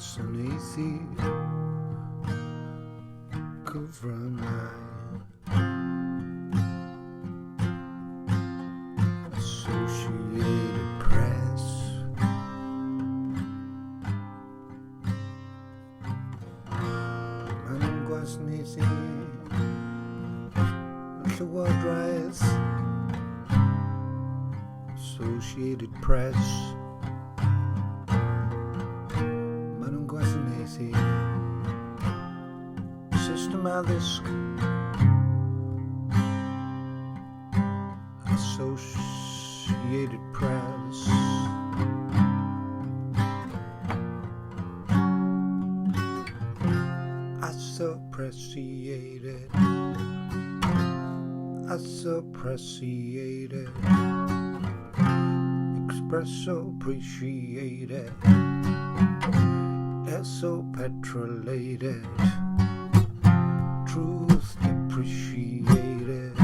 Gwasanaethu cyfryngau. Associated Press. Maen nhw'n gwasanaethu y Llywodraeth. Associated Press. Maen nhw'n gwasanaethu system addysg. Associated Press. Appreciated. Appreciated. Express appreciated. Eso petrolated. Truth depreciated.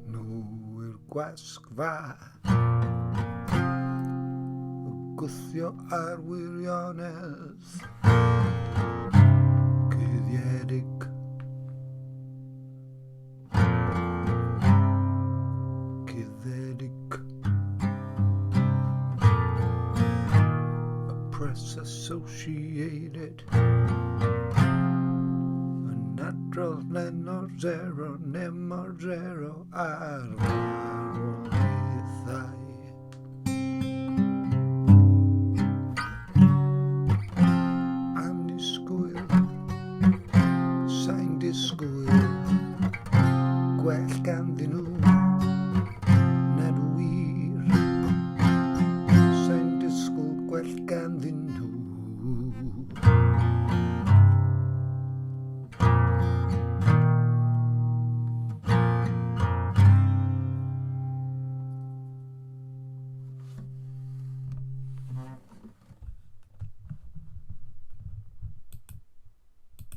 Nhw yw'r gwasgfa. Y gwthio ar wirionedd. Cuddiedig. Cuddedig. A press associated. Yn adrodd Lenor zero, nemor zero ar farw.